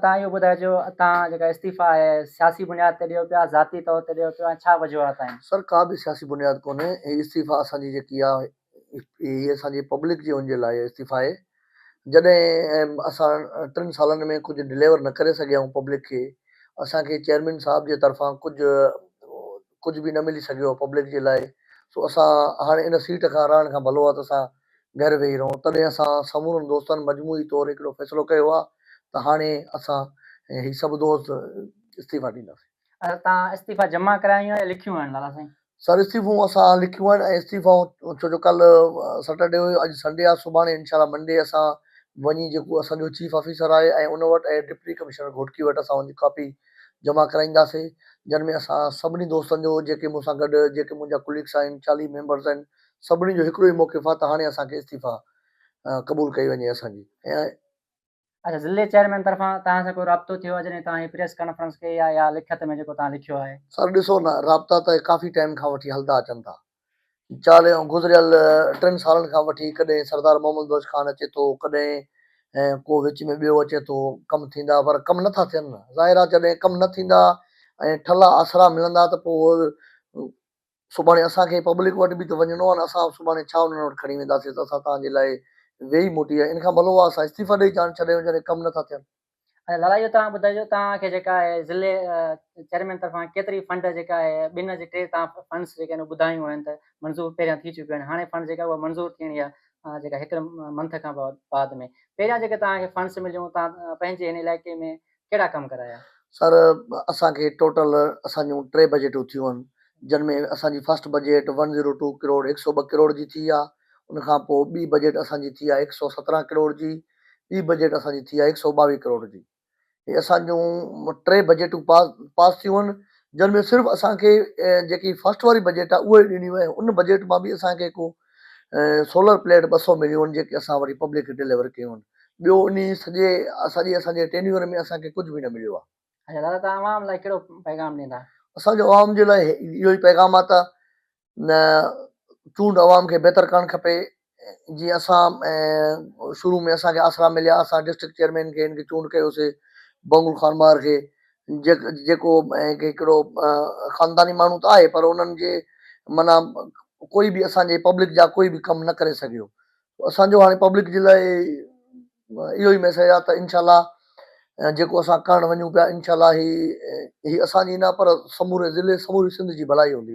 توهان اهو ٻڌائجو توهان جيڪا استعيفا آهي سياسي بنياد تي ڏيو پيا ذاتي طور تي ڏيو پيا ۽ ڇا وجوهات آهن؟ سر ڪا به سياسي بنياد ڪونهي هي استعيفا اسان جي جيڪي آهي هي اسان جي پبلڪ جي ان جي لاء استعيفا آهي جڏهن اسان ٽن سالن ۾ ڪجهه ڊليور نه ڪري سگهيا آهيون پبلڪ کي اسان کي چيئرمين صاحب جي طرفان ڪجهه ڪجهه به نه ملي سگهيو پبلڪ جي لاء سو اسان هاڻي ان سيٽ کان رهڻ کان ڀلو آهي ته اسان گهر ويهي رهون تڏهن اسان سمورن دوستن مجموعي طور هڪڙو فيصلو ڪيو آهي ته هاڻي اسان هي سڀ دوست استعيفا ڏينداسين. اڇا توهان استعيفا جمع ڪرايون يا لکيون آهن لالا سائين؟ سر استعيفون اسان لکيون آهن ۽ استعيفائون ڇو جو ڪالهه سيٽرڊي هيو اڄ سنڊي آهي سڀاڻي انشاء الله منڊي اسان وڃي جيڪو اسان جو چيف آفيسر آهي ۽ ان وٽ ۽ ڊپٽي ڪمشنر گهوٽڪي وٽ اسان ان جي ڪاپي جمع ڪرائينداسين جن ۾ اسان سڀني دوستن جو جيڪي مون سان گڏ جيڪي منهنجا ڪليگس آهن 40 ميمبرس آهن سڀني جو هڪڙو ئي موقف آهي ته هاڻي اسان کي استعيفا قبول ڪئي وڃي اسان جي ۽. اڇا ضلعي چيئرمين طرفان توهان سان ڪو رابطو ٿيو آهي جڏهن توهان هي پريس ڪانفرنس ڪئي آهي يا لکت ۾ جيڪو توهان لکيو آهي. سر ڏسو نه رابطا ته ڪافي ٽائيم کان وٺي هلندا اچن ٿا چاليهه گذريل ٽن سالن کان وٺي ڪڏهن سردار محمد بخش خان اچي ٿو ڪڏهن ڪو وچ ۾ ٻيو اچي ٿو ڪم ٿيندا پر ڪم نه ٿا ٿين ظاهر آهي جڏهن ڪم نه ٿيندا ۽ ٺلها آسرا ملندا ته پوء سڀاڻي اسان کي پبلڪ وٽ به ته وڃڻو آهي نه اسان سڀاڻي ڇا انهن وٽ کڻي وينداسين ته اسان توهان جي لاء ويهي موٽي آيا ان کان ڀلو آهي اسان استعيفا ڏئي جان ڇڏيون جڏهن ڪم نه ٿا ٿين. اڇا لالا اهو توهان ٻڌائجو توهان کي جيڪا آهي ضلعي چيئرمين طرفان ڪيتري فنڊ جيڪا آهي ٻن جي ٽي توهان فنڊس جيڪي آهن ٻڌايون آهن ته منظور پهريان ٿي چڪيون آهن هاڻي فنڊ جيڪا اها منظور ٿيڻي آهي جيڪا هڪ منٿ کان بعد ۾ پهريان جيڪي توهان کي فنڊس مليون توهان پنهنجي هن علائقي ۾ ڪهڙا ڪم ڪرايا؟ سر اسان کي ٽوٽل اسان جون ٽي بجيٽون ٿيون آهن جن ۾ اسان جي first budget one zero two crore هڪ سو ٻه ڪروڙ جي ٿي آهي ان کان پوء ٻي بجيٽ اسان جي ٿي آهي هڪ سو سترهن ڪروڙ جي ٻي بجيٽ اسان جي ٿي آهي هڪ سو ٻاويهه ڪروڙ جي هي اسان جون ٽي بجيٽون پاس پاس ٿيون آهن جن ۾ صرف اسان کي جيڪي فرسٽ واري بجيٽ آهي اها ئي ڏني وئي ان بجيٽ مان به اسان کي ڪو سولر پليٽ 200 مليون آهن جيڪي اسان وري پبلڪ کي ڊليور ڪيون آهن ٻيو انهي سڄي سڄي اسان جي ٽينيور ۾ اسان کي ڪجهه به نه مليو آهي. اڇا دادا توهان عوام لاء ڪهڙو پيغام ڏيندا؟ اسان جو عوام جي لاء اهو ئي پيغام آهي ته چونڊ عوام کي بهتر ڪرڻ کپي جيئن اسان شروع ۾ اسان کي آسرا مليا اسان ڊسٽرڪٽ چيئرمين کي هن کي چونڊ ڪيوسي بنگل خان مهر کي جيڪو هڪڙو خانداني ماڻهو ته آهي پر انهن جي معنيٰ ڪوئي به اسان جي پبلڪ جا ڪوئي به ڪم نه ڪري سگهيو اسان جو هاڻي پبلڪ جي لاء اهو ئي ميسيج آهي ته انشاء الله جيڪو اسان ڪرڻ وڃون پيا انشاء الله هي هي اسان جي نه پر سموري ضلعي سموري سنڌ جي ڀلائي هوندي.